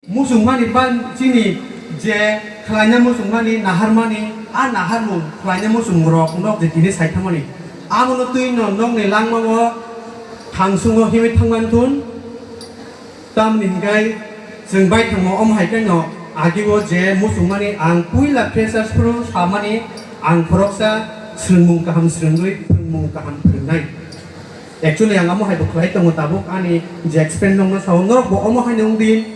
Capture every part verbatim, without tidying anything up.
Muchungmani ba chini je khlaina muchungmani, naharmani, a naharmung khlaina muchungrok nok je tini saithamani, amono twi no nokni langmao thangsungo himwi thangmani thun. Tamni hwnkhe chwng baithangno omo hai khe no agio je muchungmani ang puila freshers phuru samani ang khoroksa swrwngmung kaham swrwngwi phwrwngmung kaham phwrwngnai. Actually ang amo hai bo khlai tongo tabuk ani je experience nokno sao norok bo omo hai no wng di.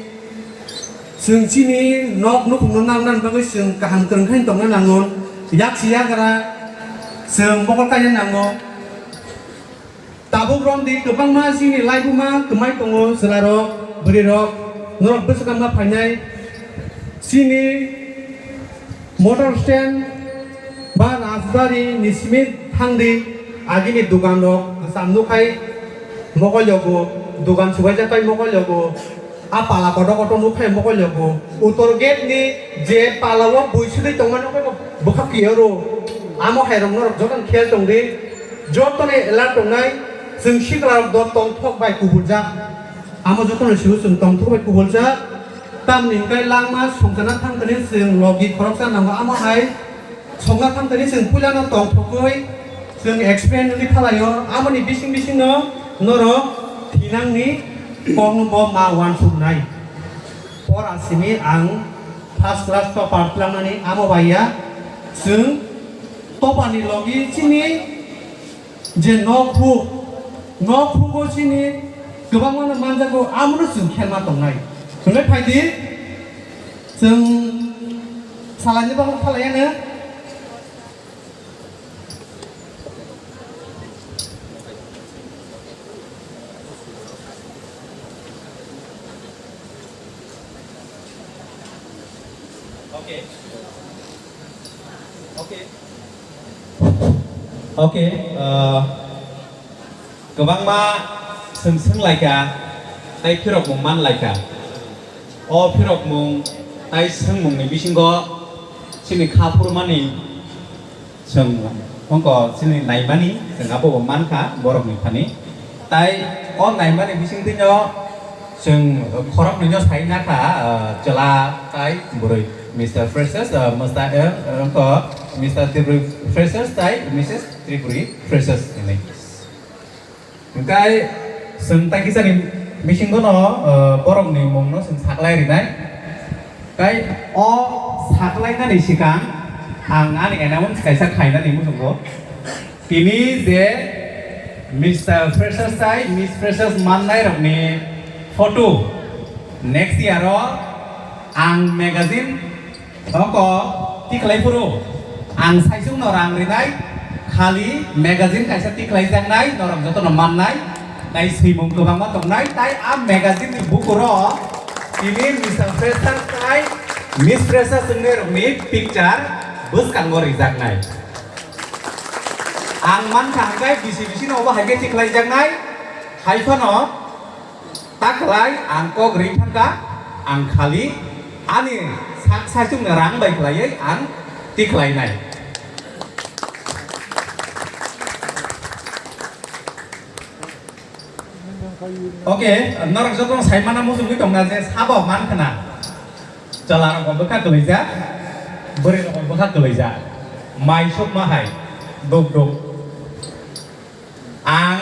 Chwng chini nok nukhungno nang nang bagwi chwng kaham kwrwng khe tongna nango. Yak si yagra chwng mokol kaina nango. Tabuk romdi kwbangma chini laibuma kwmai tongo chwlarok, bwrwirok, norok bwswkangma phainai. Chini motor stand ba Rajbari ni simi thangdi, agini dukan rok sam nukhai mokol yogo, dukan subaijak pai mokol yogo. A pala kotor kotor nuk phai mokol yogo. Uttor gate ni je pala o bui sudui tongma nuk phai bwkha kiya ro. Amo hai rok norok joto khel tong di. Joto ni alert tongnai. Chwng sikla rok do tongthok bai kubuljak. Amo joto ni sibu chwng tongthok bai kubuljak. Tamni hwnkhe langma songchana thang thani chwng logi khoroksa nango amo hai. Songna thang thani chwng puilano tongthokgwi chwng explain wngwi thalaio, amoni bising bisingno norok thinangni kokno bo ma uansuknai. Pora simi ang first class topper twlangnani amo bai ya, chwng topperni logi chini je nok huk, nok hugo chini kwbangmano manjago, amono chwng khelma tongnai. Hwnwi phaidi, chwng salaini bagwi khalaiya no. Okay. Okay. Okay, uh, kwbangma swng swng laika, tei phirokmung man laika. O phirokmung tei swngmungni bisingo chini kha phurmani chwng wngkha chini naimani, chwng abo bo mankha borokni thani. Tai o naimani bisingtwino chwng khoroknwino sai nakha, ah, chwla tai bwrwi, Mister Freshers, ah, Mister, eh, wngkha Mister Tripuri Freshers tai Missus Tripuri Freshers hinwi. Hwnkhe chwng tai kisani bisingono, ah, borokni mungno chwng saklai rinai. Tei o saklainani swkang ang ani announce kaisa khainani muchungo. Tini je Mister Freshers tai Miss Freshers mannairokni photo next year-o ang magazine oko tikhlai phuru ang saichungno rang rinai, khali magazine kaisa tikhlaijaknai, norok jotono mannai, tai swimung kwbangma tongnai, tai a magazine ni bukuro tini Mister Freshers tai Miss Freshers wngnairokni picture bwskango rijaknai. Ang mankha hwnkhe bisi bisino obo hai khe tikhlaijaknai, hai phano ta kwlai ang kok ring thangkha, ang khali ani sak saichungni rang bai khlaiwi ang tikhlainai. Okay, norok jotono sai mana muchungwi tongna je sabo man khna. Chwla rokbo bwkha kwlaijak, bwrwi rokbo bwkha kwlaijak. Mai sukma hai, duk duk. Ang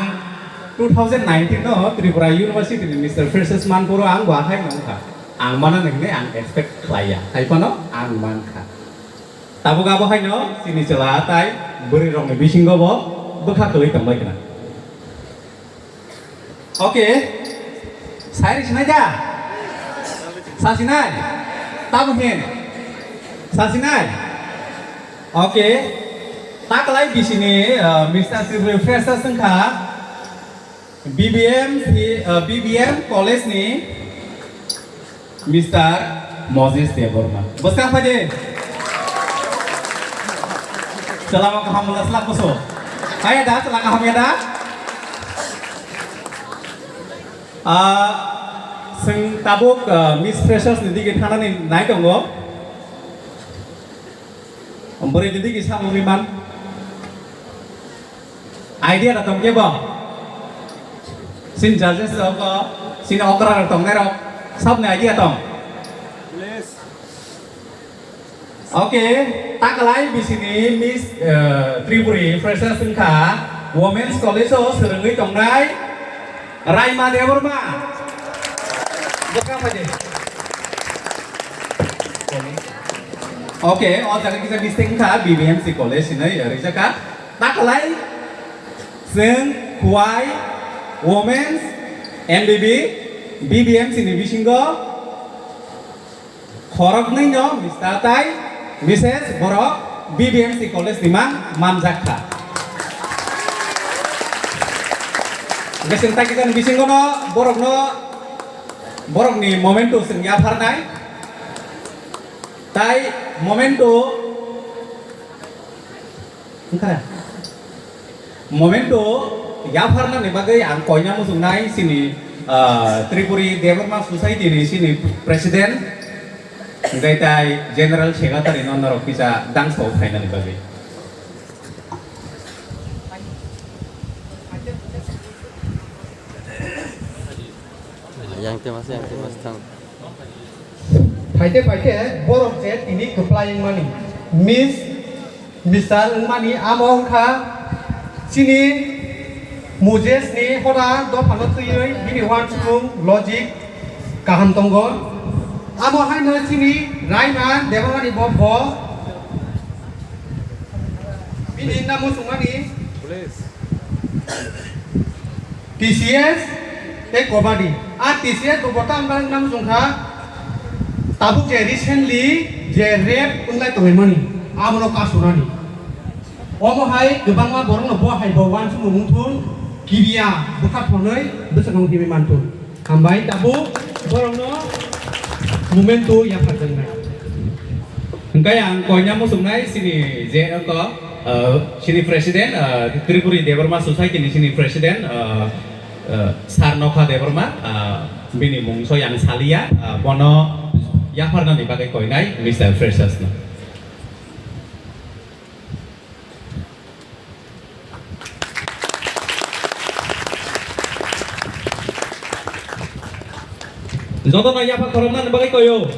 two thousand nineteen no Tripura University ni Mister Freshers manphuru ang bo ahai no wngkha. Ang mana nini ang expect khlaiya, hai phano ang mankha. Tabuk abo haino chini chwla tai bwrwi rokni bisingo bo bwkha kwlwi tongbai khna. Okay. Sai ri sinai da? Sa sinai? Tamo hin? Sa sinai? Okay. Taklai bisini, uh, Mister Tripuri Freshers wngkha B B M si, uh, B B M College ni Mister Moses Debbarma. Bwskang phai de. Chwla kaham wngla chwla kusu. Kaya da, chwla kaham ya da? Ah, chwng tabuk, ah, Miss Freshers ni digi thanani nai tongo. Bwrwi ni digi samung ri man. Idea da tong kebo? Sin judges rok, sin okra rok tongnai rok, sabni idea tong? Okay, takalai bisini Miss, eh, Tripuri Freshers wngkha Women's College o swrwngwi tongnai Raima Debbarma. Bwkha phaidi. Okay, o jaga kisa mistake wngkha, B B M C College hinwi rijak kha. Takalai chwng Khowai Women's M B B B B M C ni bisingo khoroknwi no Mister tai Missus borok B B M C College ni mang manjak kha. Hwnkhe chwng tai kisa ni bisingo no borok no, borok ni memento chwng yapharnai. Tai memento wngkha. Memento yapharnani bagwi ang koina muchungnai chini, ah, Tripuri Debbarma Society ni chini President, hwnkhe tai General Secretary no norok kisa dangso phainani bagwi. Yang temas, yang temas thang. Phaite phaite borok je tini kwplai wngmani, Miss, Mister wngmani amo wngkha chini Moses ni hoda dophano twiwi bini uansukmung logic kaham tongo. Amo haino chini Raima Debbarmani bo, bo bini namo sungmani. T C S tei Kobadi. A T C S bo bota ang nang sung kha. Tabuk je recently je rape wnglai tonglaimani, abono kasunani. Omo hai kwbangma borokno bo hai bo uansukmung wngthun, kibiya bwkha thonwi bwswkang himwi manthun. Hambai tabuk borokno memento yapharjaknai. Hwnkhe ang koina muchungnai chini je wngkha, uh, chini president, uh, Tripuri Debbarma Society ni chini president, uh, uh, Sir Nokha Debbarma, uh, bini mung soi ang saliya, uh, bono yapharnani bagwi koinai Mister Freshers no. Jotono yapha khoroknani bagwi koyo.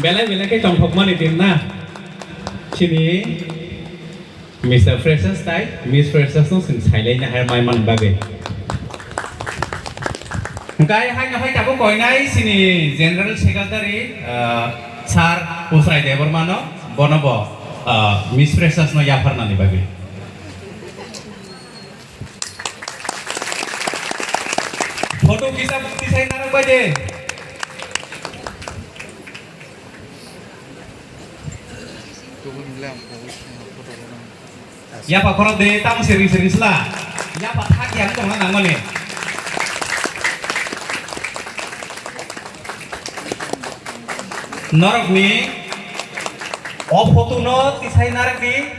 Belai belai khe tongthokmani din na. Chini Mister Freshers tai Miss Freshers no chwng sailaina hai mai man bagwi. Hwnkhe haino hai tabuk koinai chini General Secretary, ah, Sir Pusrai Debbarma no, bono bo, ah, Miss Freshers no yapharnani bagwi. Photo kisa tisai narwk bai de. Yapha khorok de tamo sering sering sla. Yapha thak yang tongna nangmani. Norokni o photo no tisai narwkdi,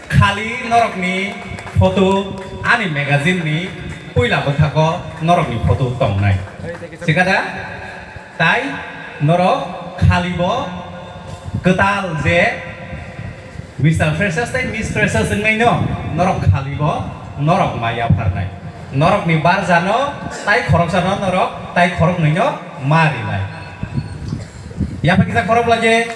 khali norokni photo ani magazine ni puila bwthago norokni photo tongnai. Sikada? Tai norok khali bo kwtal je Mister Freshers tai Miss Freshers wngnaino norok khali bo norok ma yapharnai. Norokni barjano tai khoroksano norok tai khoroknwino ma rinai. Yapha kisa khorok la je